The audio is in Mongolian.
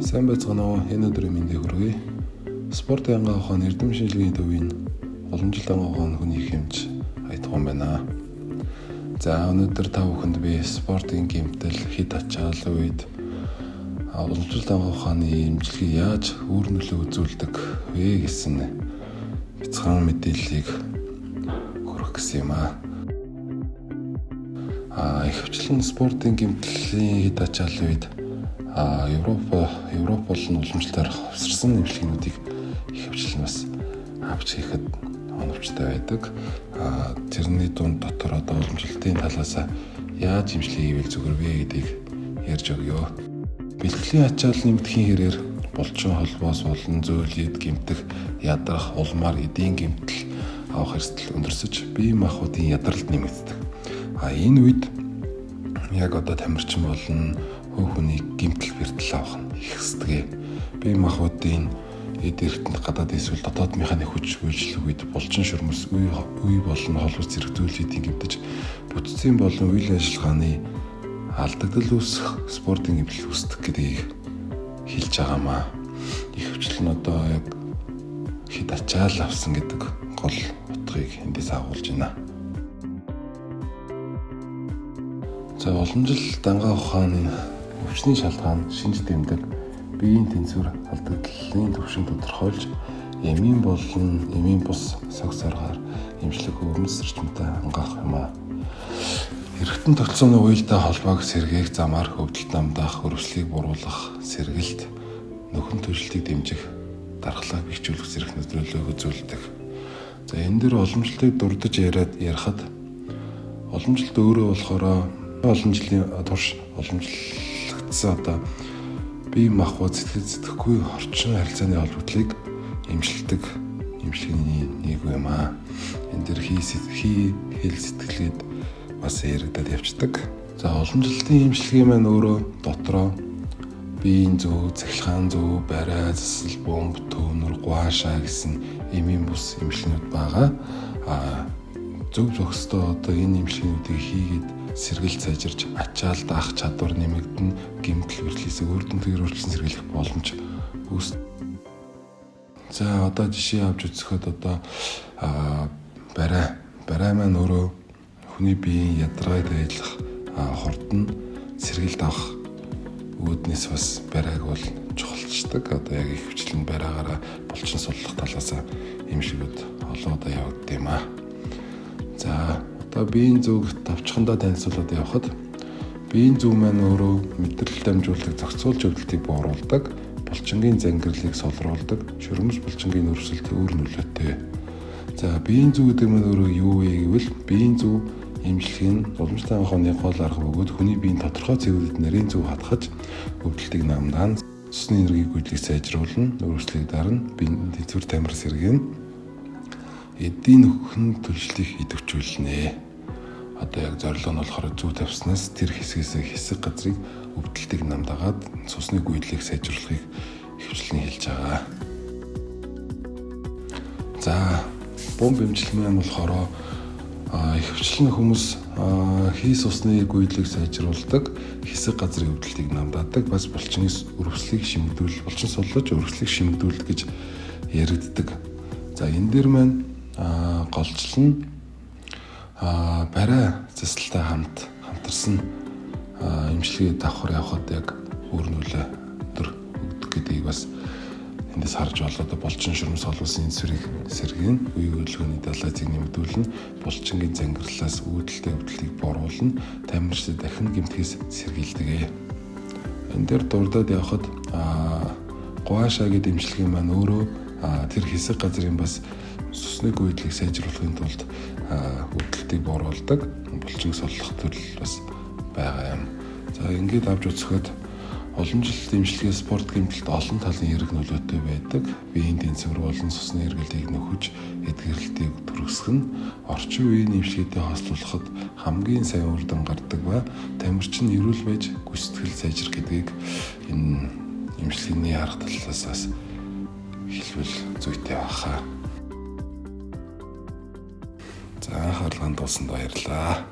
Сайн байцгаана уу? Энэ өдрийн мэндийг хүргэе. Спортын ангаах ухаан эрдэм шинжилгээний төвийн уламжлалт ангаах ухаан хүний хэмж аятган байна. За, өнөөдөр та бүхэнд би спортын гэмтэл, хэд ачаал үед уламжлалт ангаах ухааны эмчилгээ яаж үр нөлөө үзүүлдэг вэ гэсэн бяцхан мэдээллийг хүргэх гэсэн юм аа. Ихэвчлэн спортын гэмтлийн хэд ачаал үед Европ болон уламжлалтаар ховсорсон эмчилгээнүүдийг ихэвчлэн бас авч хийхэд оновчтой байдаг. Тэрний дунд дотор одоо уламжлалтын талаас яаж эмчилгээ хийвэл зүгээр вэ гэдгийг ярьж өгье. Бэлтгэлийн ачаал нэмдэхийн хэрээр булчин холбоос болон зөөлөд гэмтэх, ядрах, улмаар эдийн гэмтэл авах эрсдэл өндөрсөж, бие махбодын ядралт нэмэгддэг. Энэ үед яг одоо тамирчин болон хөө хүний гэмтэл бэртэл авах нь ихсдэг. Бие махбодын эд эрхтэнд гадаад эсвэл дотоод механик хүч үйлчлэх үед булчин шөрмөс, үе үе болон холбос зэрэг зүйлүүдийн гэмтэж, бүтцийн болон үйл ажиллагааны алдагдал үүсэх, спортын гэмтэл үүсдэг гэдгийг хэлж байгаамаа. Ихэвчлэн одоо яг хэд ачаал авсан гэдэг гол утгыг эндээс агуулж байна. За, уламжлалт дангаа ухааны өвчний шалтгаан, шинж тэмдэг, биеийн тэнцвэр алдагдлын түвшин тодорхойлж, эмийн болон эмийн бус сог соргаар эмчлэх өвмөс эрчимтэй ангаах юм аа. Эргэтэн тогтолцооны уялдаа холбоог сэргээх замаар өвдөлт намдаах, өрөвслийг буруулах, сэргэлт, нөхөн төрөлтийг дэмжих, дархлааг бэхжүүлэх зэрэг нөлөөлөл үзүүлдэг. За, энэ дээр уламжлалтыг дурдж яриад ярихад уламжлалт өөрөө болохоор олон жилийн турш уламжлагдсан одоо бие махбод, сэтгэл сэтгэхгүй орчин харилцааны холбогдлыг эмчилдэг эмчилгээний нэг юм аа. Энэ дэр хий хэл сэтгэлгээд бас яригадад явцдаг. За, уламжлалтын эмчилгээ маань өөрөө дотроо биеийн зөв, цахилгаан зөв, барай, засал, бомб, төөнөр, гуашаа гэсэн эмийн бус эмчилгээнүүд байгаа. Зөв зохистой одоо энэ эмчилгээнүүдийг хийгээд сэргэлт сайжирч, ачаал даах чадвар нэмэгдэн, гэмтэл бэрхлээс үр дүнтэйгээр өөрчлөн сэргийлэх боломж үүс. За, одоо жишээ авч үзэхэд одоо барай маань өөрөө хүний биеийн ядаргааг дайрлах, хурд нь сэргэлт авах үүднээс бас барайг бол чухалчдаг. Одоо яг их хвчлэн барайгаараа булчин суллах талаас эмчилгүүд олон удаа явагддаг юм аа. За, одоо биеийн зүг товчхондоо танилцуулаад явхад биеийн зүг маань өөрөө мэдрэл дамжуулдаг зохицуулж өвдөлтийг бууруулдаг, булчингийн зангирлыг солруулдаг, шөрмөс булчингийн өрсөлд өөр нөлөөтэй. За, биеийн зүг гэдэг маань өөрөө юу вэ гэвэл биеийн зүг эмчилгээ нь уламжлалт анхааны гол арга бөгөөд хүний биеийн тодорхой цэгүүдэд нарийн зүг хатгаж өвдөлтийг намдаан, цусны энергийг гүйдлийг сайжруулна, өрсөлдийг дарна, биеийн тэнцвэр тамир сэргээнэ, эдийн нөхөн төлшлийг идэвхжүүлнэ. Одоо яг зорилго нь болохоор зүү тавьснаас тэр хэсгээс хэсэг газрыг өвдөлтийг намдаагаад цусны гүйдлийг сайжруулахыг ихэвчлэн хэлж байгаа. За, бомб эмчилгээ маань болохоор ихэвчлэн хүмүүс хийс усны гүйдлийг сайжруулдаг, хэсэг газрын өвдөлтийг намдаадаг, бас булчингийн өрөвслийг шимэгдүүл, булчин суллаж өрөвслийг шимэгдүүлдэг гэж яригддаг. За, энэ дээр маань голчлон барай засалтай хамтарсан эмчилгээ давхар явхад яг үр нөлөө өндөр өгдөг гэдгийг бас эндээс харж болоо. Одоо булчин шүрмэс холбоосын сэргийг сэргэн, үе хөдөлгөөний далайцыг нэмэгдүүлнэ, булчингийн зангирлаас үүдэлтэй өвдлийг бууруулна, тамирчдад дахин гэмтгэхээс сэргийлдэг. Энэ дээр дурдаад явхад гуашаа гэдэг эмчилгээ маань өөрөө тэр хэсэг газрын бас цусны гүйдлийг сайжруулахын тулд өвдөлтийг бууруулдаг, булчин суллах төрөл бас байгаа юм. За, ингээд авч үзэхэд уламжлалт эмчилгээ спорт гэмтэлд олон талын эерэг нөлөөтэй байдаг. Биеийн тэнцвэр болон цусны эргэлтийг нөхөж, эдгэрэлтийг түргэсгэх нь орчин үеийн эмчилгээтэй хослуулахад хамгийн сайн үр дүн гардаг ба тамирчин эрүүл байж гүйцэтгэл сайжрах гэдгийг энэ эмчилгээний арга талаас бас хэлбэл зүйтэй байхаа. За, анхаарлаа хандуулсанд баярлалаа.